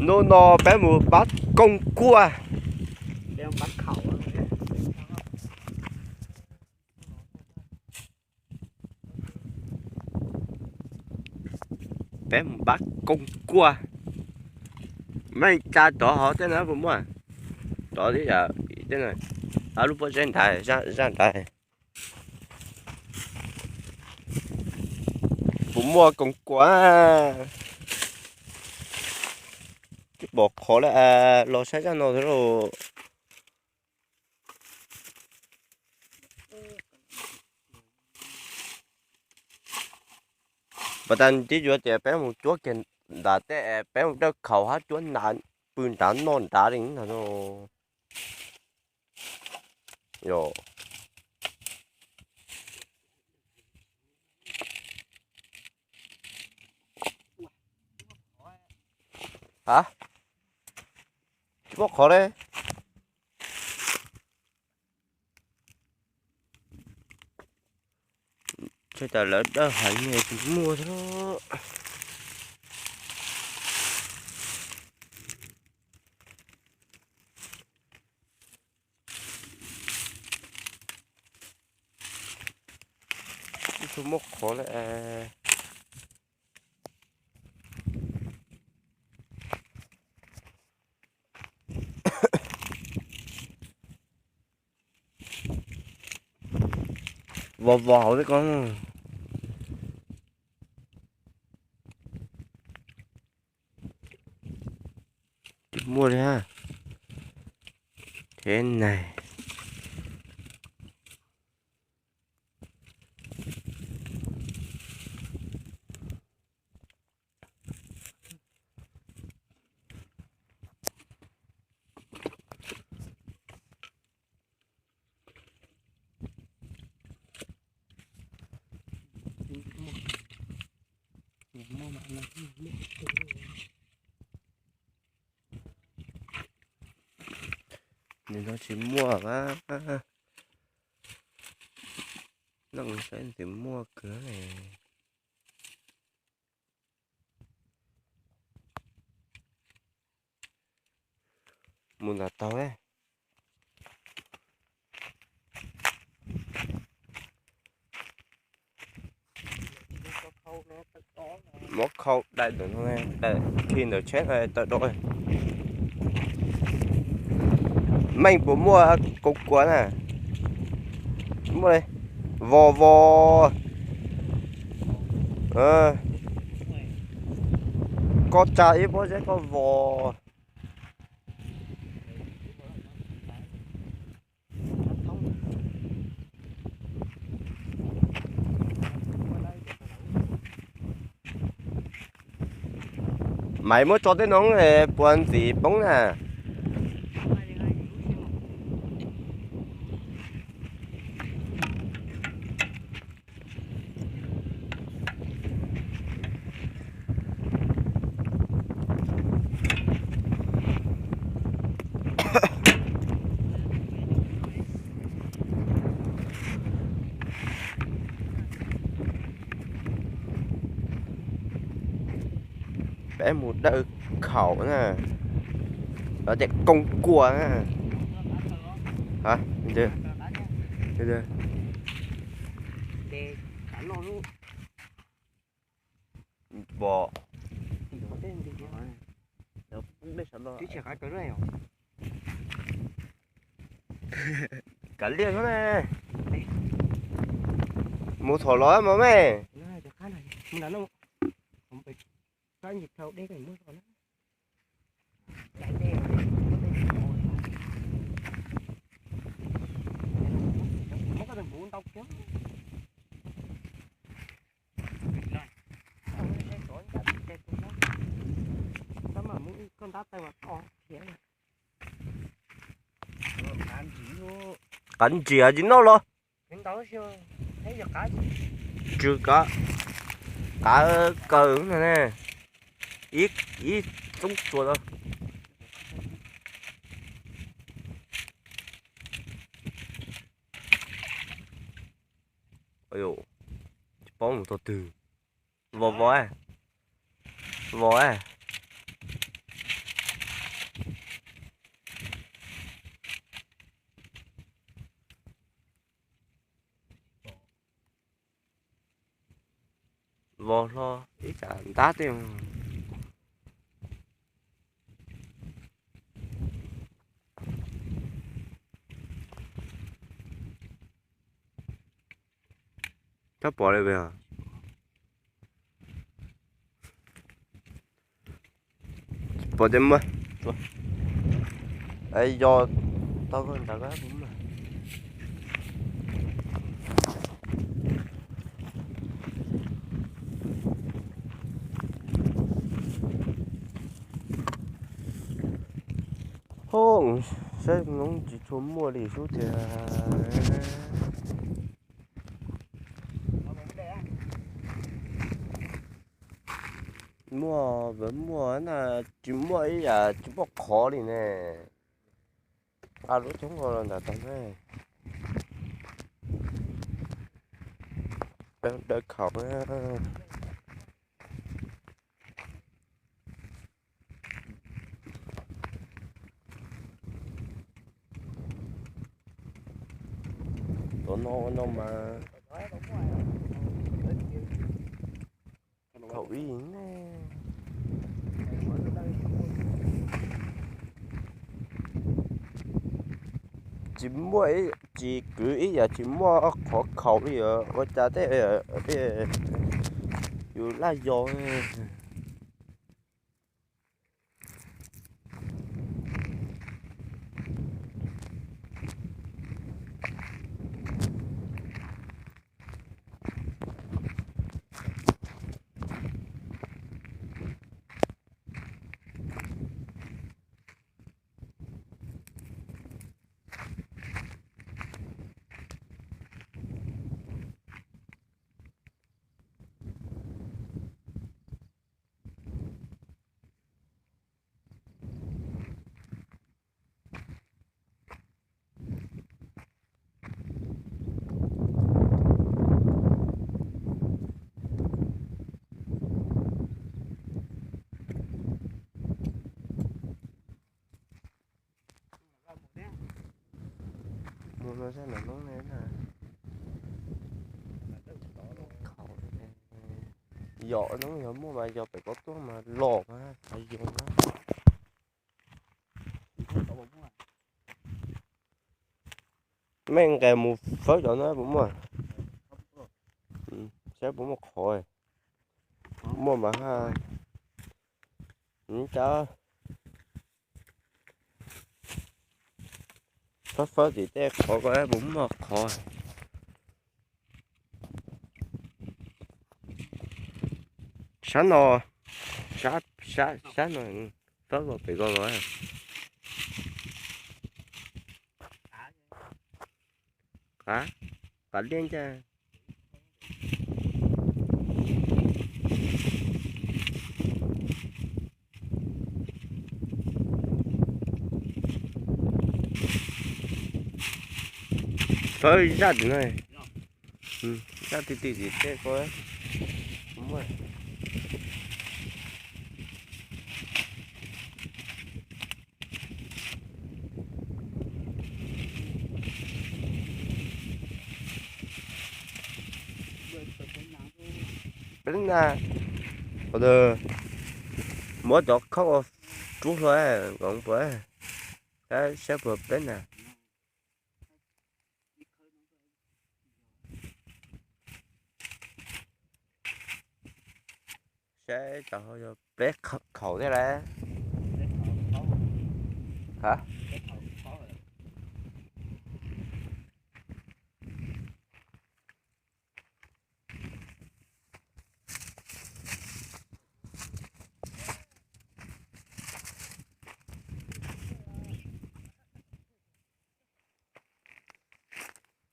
Hnub no peb mus pab koom kuaj. Peb mus pab koom kuaj. Meej tsa rov hauv tej no puas muaj? Rov tib yam, ob lub pob zeb ntawd, zaj ntawd. Puas muaj koom kuaj? Tsis pom qhov li, los saib zaj no xwb lauj. Pas tas tib yuav tias peb mus cuab kiag nram tej, peb mus dawj khaus hab cuab nrad, pw nrad noj nrad li no. Ha, tsis muaj qhov li. Tsuas tas lawv dawj heev tsis muaj thiab. Tsis muaj qhov li. Vos vos hauv xwb ko. Tsis muaj li hab. Thế này. Nws no tsis muaj a. Noj saib tsis muaj kawg li. Mus nram taug. Muab khau dai ntawm no, dai khi ntawm tsheb tawm dua. Meej puas muaj koom kuas na? Muaj li. Vos vos. Koj tsa ib pob zeb koj vos. Maiv muab tso tej no puas ntxiv poob na. Peb mus dawj khaum na, lawv tias koom kuas na. Pom. Kav liam xwb ne. Mus thaum los mog me. Qav ntsis tsis noj los? Tsw kav, qav kaws no ne, ib txoob tsuas tau. Tsis paub mus tog twg. Vos vos, vos. vos hlo ib tsam ntab tej. Tsis pom li os. Pom tias muaj, yog tau koj nrad koj puas muaj. Hos, saib noob tsis tshua muaj li xub tiag. Muaj, muaj na, tsis muaj ib yam tsis muaj qhov li ne. Nqa lub coob ko los ntawm tag ne. Dawb khaum. Tuav no ua no mas thaum ub ne. Tsis muaj, tsis kwv ib yam tsis muaj qhov khaum li os, ua cas tej yus laj yos. Mus no sab nram noob ne na. Yog noob yog muaj mas yog pem ko tuaj mas los mas xav yos na. Mej nqes mus fawb cov no puas muaj? Saib puas muaj qhov. Muaj mas ha. Cas fawb fawb tim tej qhov ko puas muaj qhov. Sab no, sab, sab no, fawb pem ko los. Qav, qav liaj ncaj. Fawb zaj tim no, zaj ti ti tim tej ko muaj. Peb na, muab cov khob rub hlo nkoos puas, saib puas peb na. Saib cov ho yog peb khaum thiab lawm. Ha,